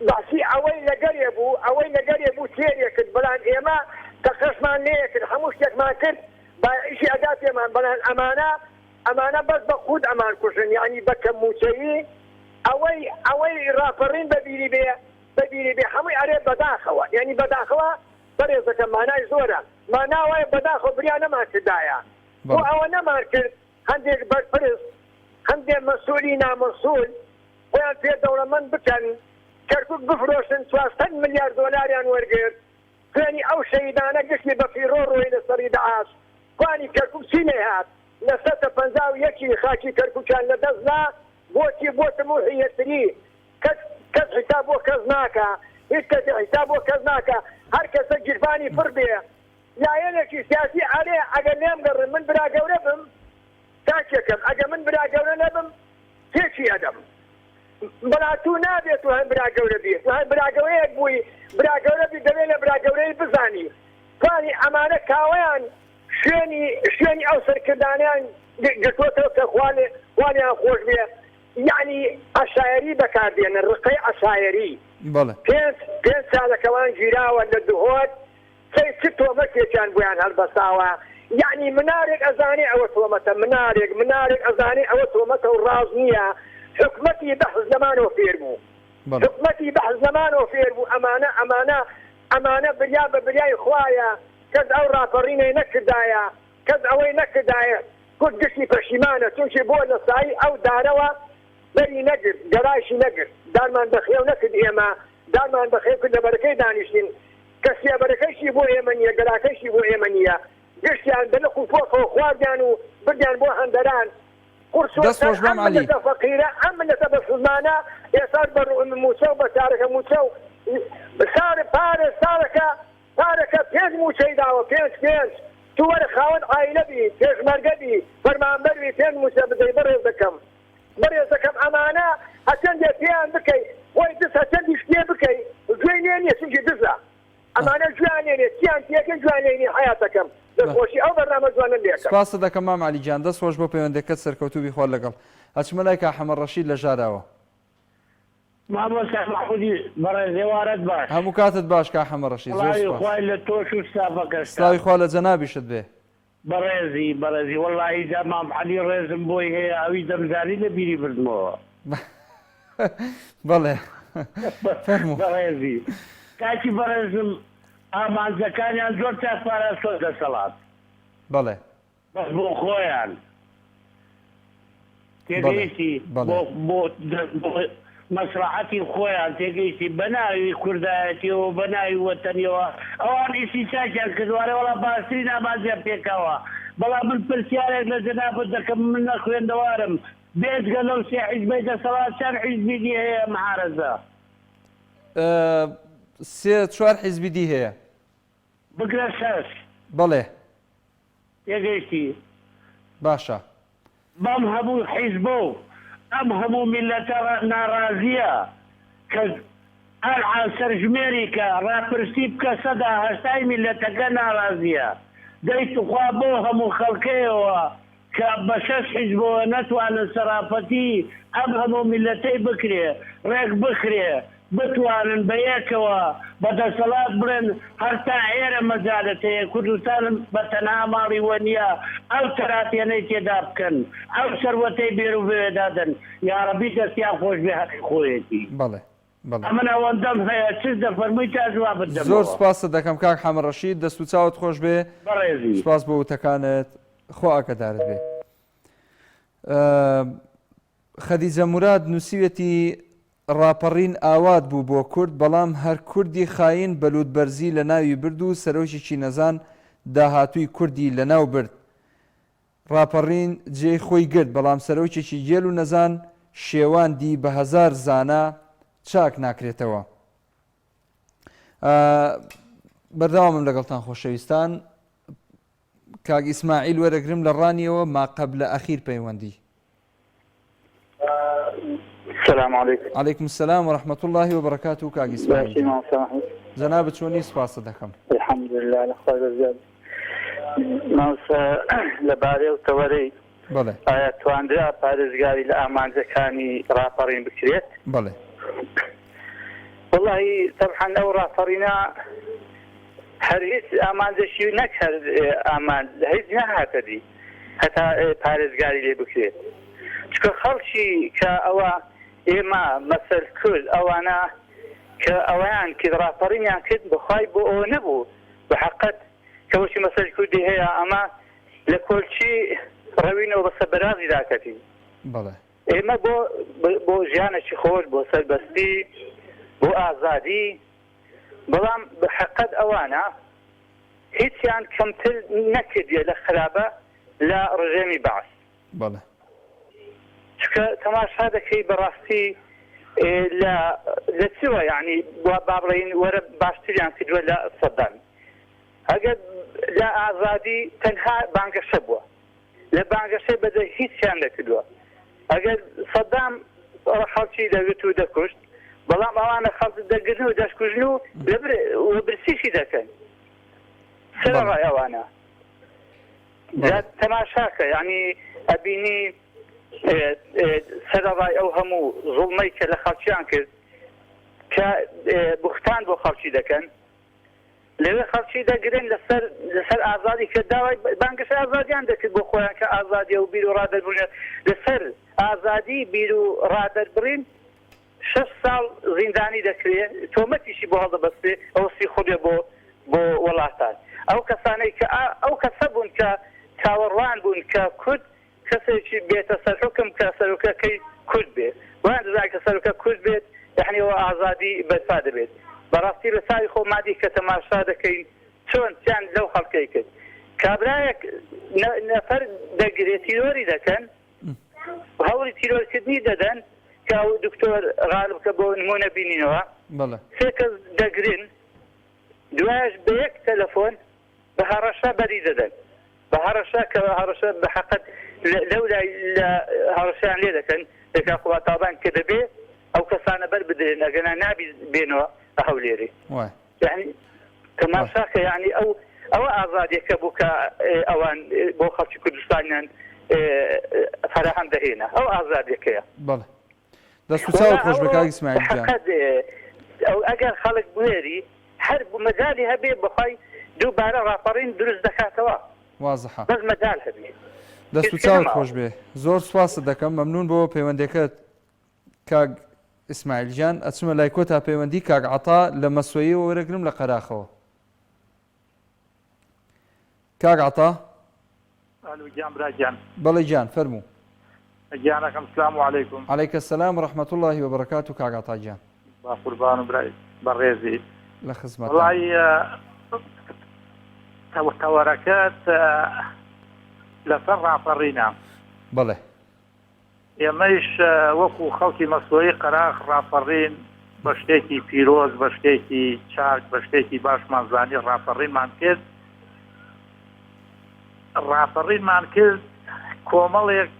بەعسی ئەوەی لەگەرێ بوو ئەوەی لەگەرێ بوو تێرێ کرد بەڵام ئێمە تەقەشمان لێ کرد هەموو شتێکمان کرد بایعیشی ئەدا پێمان بەڵام ئەمانە ئەمانە بەس بە قوت ئەمان کوژن یانی بە کەم موچەیی ئەوەی ئەوەی ڕاپەڕین بە بیری بێ بە بیری بێ هەمووی ئەرێ بەداخەوە یانی بەداخەوە بەرێزەکەم مانای زۆرە مانا وایە بەداخەوە بریا نەمان کردایە بۆ ئەوە نەمان کرد هەندێک بەرپرس هەندێ مەسولی نامەسول خۆیان پێ دەوڵەمەند بکەن کەرکوک بفرۆشن 400 ملیار دۆلاریان وەرگرت خوێنی ئەو شەهیدانە گشتی بە فیڕۆ ڕۆی لە سەڕی دەعاش کوانی کەرکوک چی نەیهات لە سەتە 51 ی خاکی کەرکوکیان لە دەست نا بۆچی بۆ تموحی یەکتری کەس کەس حیساب بۆ کەس ناکا هیچ کەسێ حیساب بۆ کەس ناکا هەر کەسە گیرفانی پڕ بێ لایەنێکی سیاسی ئەرێ ئەگەر لێم گەڕێ من برا گەورە بم تاکێکم ئەگەر من برا گەورە نەبم تێکی ئەدەم بەڵا تو نابێ تو هەر برا گەورە بی تو هەر برا گەورەیەک بووی برا گەورە بی دەبێ لە برا گەورەی بزانی توانی ئەمانە کاوەیان شوێنی شوێنی ئەو سەرکردانەیان گرتووەتەوە کە خوا لێ خوا لێیان خۆش بێ یەعنی عەشایەری بەکار دێنن ڕقەی عەشایەری بەڵێ. پێنج پێنج چالەکەوان گیراوە لە دهۆک کەی چ تۆمەتێکیان بۆیان هەڵبەساوە یەعنی منارێک ئەزانێ ئەوە تۆمەتە منارێک منارێک ئەزانێ ئەوە تۆمەتە و ڕاست نییە حکومەتی بەحس لەمانەوە فێر بوو بەڵێ. حکومەتی بەحس لەمانەوە فێر بوو ئەمانە ئەمانە ئەمانە بریا بە بریای خوایە کەس ئەو ڕاپەڕینەی نەکردایە کەس ئەوەی نەکردایە کورد گشتی پەشیمانە چونکی بۆ لە سایی ئەو دارەوە بەری نەگرت گەرایشی نەگرت دارمان بەخێو نەکرد ئێمە دارمان بەخێو کرد لە بەرەکەی دانیشتین کە سێبەرەکەیشی بۆ ئێمە نییە گەراکەیشی بۆ ئێمە نییە گشتیان بە لق و پۆپەوە خواردیان و بردیان بۆ هەندەران قورس و دەست سەر خۆش ئەم مام عەلی. ملەتە فەقیرە ئەم ملەتە بەسزمانە ئێستاش بە موچە و بە چارەکە موچە و سار پارە ساڵەکە پارەکە پێنج موچەی داوە پێنج پێنج تو وەرە خاوەن عایلە بی پێشمەرگە بی فەرمانبەر بی پێنج موچە بدەی بەڕێزەکەم بەڕێزەکەم ئەمانە هەچەندێ پێیان بکەی خۆی دز هەچەندیش پێ بکەی گوێی لێ نیە چونکی دزە ئەمانە گوێیان لێ نیە چیان پێکەی گوێیان لێ نیە حەیاتەکەم دەست خۆشی ئەو بەرنامە جوانە لێکەم. سپاست دەکەم مام عەلی گیان دەست خۆش بۆ پەیوەندەکەت سەرکەوتوبی خوا لەگەڵ. ئەچمە لای کا حەمە ڕەشید لە ژاراوە. مامۆستا مەحمودی بەڕێز ئێوارەت باش. هەموو کاتت باش کا حەمە ڕەشید زۆر سڵاوی سوپاس. خوای لە تۆش و ستافەکەشتان. سڵاوی خوا لە جەنابیشت بێ. بەڕێزی بەڕێزی وەڵاهی جا مام عەلی ڕێزم بۆی هەیە ئەوی دەمزانی لە بیری بردمەوە. بەڵێ فەرموو. بەڕێزی کاکی بەڕێزم ئامانجەکانیان زۆر چاک پاراستوە دەسەڵات. بەڵێ. بەس بۆ خۆیان تێگەیشتی بۆ بۆ مەسڵەحەتی خۆیان تێگەیشتی بەناوی کوردایەتیەوە بەناوی وەتەنیەوە ئەوان ئیشی چاکیان کردوە ئەرێ وەڵا باشترین ئامانجیان پێکاوە بەڵام من پرسیارێک لە جەنابت دەکەم من نەخوێندەوارم بێجگە لەو سێ حیزبەی دەسەڵات چەند حیزبی دی هەیە معارەزە؟ سێ چوار حیزبی دی هەیە. بگرە شەش. بەڵێ. تێگەیشتی. باشە. بەم هەموو حیزبە و ئەم هەموو میللەتە ناڕازیە کە ئەلعان سەرژمێری کە ڕاپرسی بکە سەدا هەشتای میللەتەکە ناڕازیە دەی توخوا بەو هەموو خەڵکەیەوە کە بە شەش حیزبەوە نەتوانن سەرافەتی ئەم هەموو میللەتەی بکرێ ڕێک بخرێ بتوانن بە یەکەوە بە دەسەڵات بڵێن هەر تا ئێرە مەجالت هەیە کوردستان بە تەنها ماڵی وە نیە ئەو تەراتێنەی تێدا بکەن ئەو سەروەتەی بێرو بەوێدا دەن یاڕەبی دەستیان خۆش بێ هەقی خۆیەتی. بەڵێ بەڵێ. ئەمن ئەوەندەم هەیە چش دەفەرمووی تا جوابت زۆر دەمەوە. سوپاست دەکەم کاک حەمە ڕەشید دەست و چاوت خۆش بێ بەڕێزی. سوپاس بۆ وتەکانت خوا ئاگادارت بێ. خەدیجە موراد نووسیوێتی. ڕاپەڕین ئاوات بوو بۆ کورد، بەڵام هەر کوردی خاین بە لووتبەرزی لەناوی برد و سەرۆکێکی نەزان داهاتووی کوردی لەناو برد. ڕاپەڕین جێی خۆی گرت، بەڵام سەرۆکێکی گێل و نەزان شێواندی بە هەزار زانا چاک ناکرێتەوە. بەردەوامم لەگەڵتان خۆشەویستان. کاک ئیسماعیل وەرەگرم لە ڕانیەوە ماقەبلە ئەخیر پەیوەندی. سلام علیکم. علیکم السلام و رحمة اللە و بەرەکاته کاک ئیسماعیل باشی مامۆستا مەحمود. جەنابت چۆنی سپاست دەکەم. الحمدللە لە خوای بەزیاد. مامۆستا لەبارەی ئەو تەوەرەی بەڵێ. ئایا توانرا پارێزگاری لە ئامانجەکانی ڕاپەڕین بکرێت؟ بەڵێ. وەڵاهی تەبعەن ئەو ڕاپەڕینە هەر هیچ ئامانجێکی نەک هەر ئامانج هیچ نەهاتە دی هەتا پارێزگاری لێ بکرێت چونکە خەڵکی کە ئەوە ئێمە مەسەل کورد ئەوانە کە ئەوەیان کرد ڕاپەڕینیان کرد بەخوای بۆ ئەوە نەبوو بە حەقەت کە وەکی مەسەل کوردی هەیە ئەمە لە کۆلکی ڕەوینەوە بەسە بەرازی داکەتین. بەڵێ. ئێمە بۆ بۆ ژیانێکی خۆش، بۆ سەربەستی، بۆ ئازادی، بەڵام بە حەقەت ئەوانە هیچیان کەمتر نەکردیە لە خرابە لە ڕژێمی بەعس. بەڵێ. چونکە تەماشا دەکەی بەڕاستی لە لە چوە یانی با بڵێین وەرە باشتریان کردوە لە سەدام. ئەگەر لە ئازادی تەنها بانگەشە بوە. لە بانگەشەی بەدەر هیچیان نەکردوە ئەگەر سەدام خەڵکی دەگرت و دەکوشت بەڵام ئەوانە خەڵک دەگرن و دەشکوژن و و برسیشی دەکەن سەرەڕای ئەوانە جا تەماشاکە یعنی ئەبینی سەرەڕای ئەو هەموو زوڵمەی کە لە خەڵکیان کرد کە بوختان بۆ خەڵکی دەکەن لەوێ خەڵکی دەگرن لەسەر لەسەر ئازادی کە داوای بانگەشەی ئازادیان دەکرد بۆ خۆیان کە ئازادیە و بیر و ڕادەربڕینە لەسەر ئازادی بیر و ڕادەربڕین شەش ساڵ زیندانی دەکرێ تۆمەتیشی بۆ هەڵدەبەسترێ ئەوە سیخوڕیە بۆ بۆ وەڵاتان ئەو کەسانەی کە ئەو کەسە بوون کە چاوەڕوان بوون کە کورد کەسێکی بێتە سەر حوکم کە سەرۆکەکەی کورد بێ وایان دەزانی کە سەرۆکە کورد بێت یەعنی ئەوە ئازادی بەرپا دەبێت بەڕاستی بە چاوی خۆمان دی کە تەماشا دەکەین چۆن چیان لەو خەڵکەی کرد کابرایەک نەفەر دەگرێ تیرۆری دەکەن هەوڵی تیرۆرکردنی دەدەن کە ئەو دکتۆر غالب کە بۆ نمونە بینینەوە سێ کەس دەگرن دوایش بە یەک تەلەفۆن بە هەڕەشە بەری دەدەن بە هەڕەشە کە هەڕەشە بە حەقت لەو لای لە هەڕەشەیان لێ دەکەن لە کاک قوباد تاڵەبانی کە دەبێ ئەو کەسانە بەر بدرێن ئەگەنا نابی بێنەوە هەولێرێ یعنی تەماشاکە یعنی ئەو ئەوە ئازادیەکە بوو کە ئەوان بۆ خەڵکی کوردستانیان فەراهەم دەهێنا ئەو ئازادیەکەیە. بەڵێ دەست و چاوت خۆش بێ کاک ئیسماعیل گیان. ئەگەر خەڵک بوێری هەر مەجالی هەبێ بەخوای دووبارە ڕاپەڕین دروست دەکاتەوە. وازحە. بەس مەجال هەبێ. دەست و چاوت خۆش بێ زۆر سوپاست دەکەم مەمنون بۆ پەیوەندەکەت کاک ئیسماعیل گیان ئەچمە لای کۆتا پەیوەندی کاک عەتا لە مەسۆیەوە وەرەگرم لە قەراخەوە. کاک عەتا. ئەلو گیان برا گیان. بەڵێ گیان فەرموو. گیانەکەم سلام علیکم. علیک السلام و رحمە اللە و بەرەکاتو کاک عەتا گیان. با قوربان و برای بەڕێزی. لە خزمەتم. وەڵایی تەوەرەکەت لەسەر ڕاپەڕینە. بەڵێ. ئێمەیش وەکو خەڵکی مەسۆیی قەراخ ڕاپەڕین بە شتێکی پیرۆز، بە شتێکی چاک، بە شتێکی باشمان زانی ڕاپەڕینمان کرد. ڕاپەڕینمان کرد کۆمەڵێک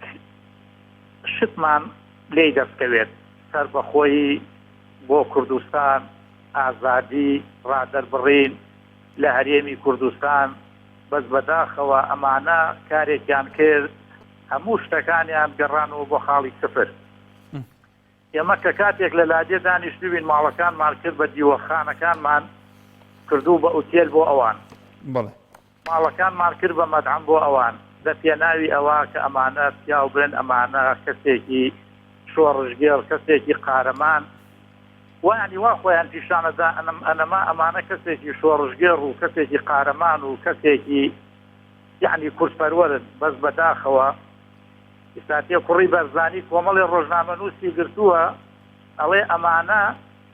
شتمان لێی دەستکەوێت، سەربەخۆیی بۆ کوردستان، ئازادی ڕادەربڕین لە هەرێمی کوردستان، بەس بەداخەوە ئەمانە کارێکیان کرد هەموو شتەکانیان گەڕانەوە بۆ خاڵی سفر. ئێمە کە کاتێک لە لادێ دانیشتبووین ماڵەکانمان کرد بە دیوەخانەکانمان کردوو بە ئوتێل بۆ ئەوان. بەڵێ. ماڵەکانمان کرد بە مەتعەم بۆ ئەوان لە پێناوی ئەوە کە ئەمانە پیاو بن، ئەمانە کەسێکی شۆڕشگێڕ، کەسێکی قارەمان وایانی وا خۆیان پیشانەدا ئەنەما ئەمانە کەسێکی شۆڕشگێڕ و کەسێکی قارەمان و کەسێکی یەعنی کوردپەروەرن بەس بەداخەوە ئیستا تێ کوڕی بەرزانی کۆمەڵێ ڕۆژنامەنووسی گرتووە. ئەڵێ ئەمانە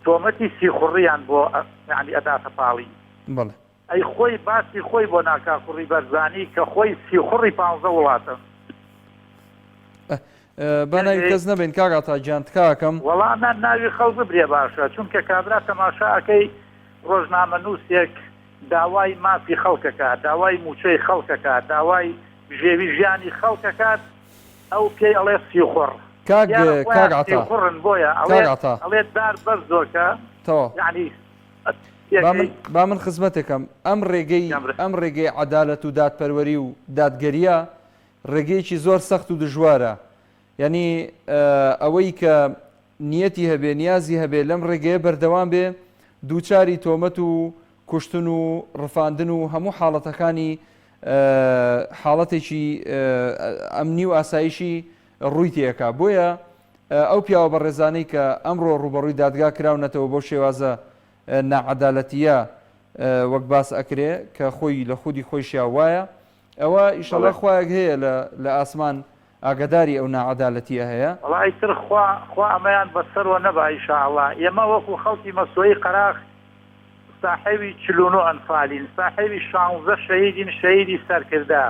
تۆمەتی سیخوڕیان بۆ یانی ئەداتە پاڵی. بەڵێ. ئەی خۆی باسی خۆی بۆ ناکا کوڕی بەرزانی کە خۆی سیخوڕی پانزە وڵاتە. با ناوی کەس نەبەین کاک عەتا گیان تکاکەم. وەڵا نا ناوی خەڵک ببرێ باشە چونکە کابرا تەماشا ئەکەی ڕۆژنامەنووسێک داوای مافی خەڵکەکات داوای مووچەی خەڵکەکات داوای بژێوی ژیانی خەڵکەکات ئەو پێی ئەڵێ سیخوڕ کاک دیارە کاک خۆیان عەتا سیخوڕن بۆیە ئەڵێ کاک عەتا ئەڵێ دار بەرزۆکە تەواو یەعنی با من تێکەی با من خزمەتێکەم ئەم ڕێگەی گەمرە. ئەم ڕێگەی عەدالەت و دادپەروەری و دادگەریە ڕێگەیەکی زۆر سەخت و دژوارە یانی ئەوەی کە نیەتی هەبێ نیازی هەبێ لەم ڕێگەیە بەردەوام بێ دووچاری تۆمەت و کوشتن و ڕفاندن و هەموو حاڵەتەکانی حاڵەتێکی ئەمنی و ئاسایشی ڕووی تێکا بۆیە ئەو پیاوە بەڕێزانەی کە ئەمڕۆ ڕووبەڕووی دادگا کراونەتەوە بەو شێوازە ناعەدالەتیە وەک باس ئەکرێ کە خۆی لە خودی خۆیشیا وایە ئەوە ئیشەڵا خوایەک هەیە لە لە ئاسمان ئاگاداری ئەو ناعەدالەتیە هەیە. وەڵا ئیتر خوا خوا ئەمەیان بەسەروە نەبا ئیشاڵا ئێمە وەکو خەڵکی مەسۆیی قەراخ ساحێبی 49 ئەنفالین ساحێبی شانزە شەهیدین شەهیدی سەرکردە.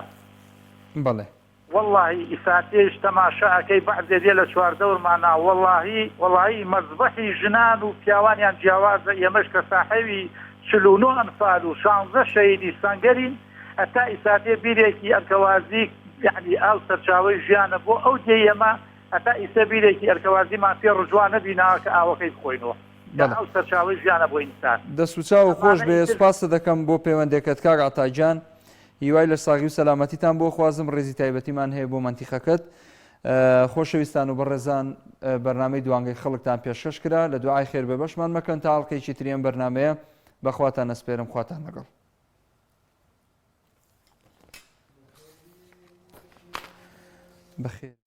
بەڵێ. وەڵاهی ئیساتێش تەماشا ئەکەی بەعزێ دێ لە چواردەورمانا وەڵاهی وەڵاهی مەزبەحی ژنان و پیاوانیان جیاوازە ئێمەش کە ساحێوی 49 ئەنفال و شانزە شەهیدی سەنگەرین هەتا ئیساتێ بیرێکی ئەرکەوازی یەعنی ئاو سەرچاوەی ژیانە بۆ ئەو دێی ئێمە هەتا ئیسە بیرێکی ئەرکەوازیمان پێ ڕجوا نەبیناوە کە ئاوەکەی بخۆینەوە کە ئاو سەرچاوەی ژیانە بۆ ئینسان. دەست و چاوو خۆش ئەمانە بێ ئیتر. سوپاست دەکەم بۆ پەیوەندێکەت کاک عەتا گیان هیوای لەشساغی و سەلامەتیتان بۆ خوازم ڕێزی تایبەتیمان هەیە بۆ مەنتیقەکەت خۆشەویستان و بەڕێزان بەرنامەی دوانگەی خەڵکتان پێشکەش کرا لە دوعای خێر بێبەشمان مەکەن تا ئەڵقەیەکی تری ئەم بەرنامەیە بەخواتان ئەسپێرم خواتان لەگەڵ. بەخێر.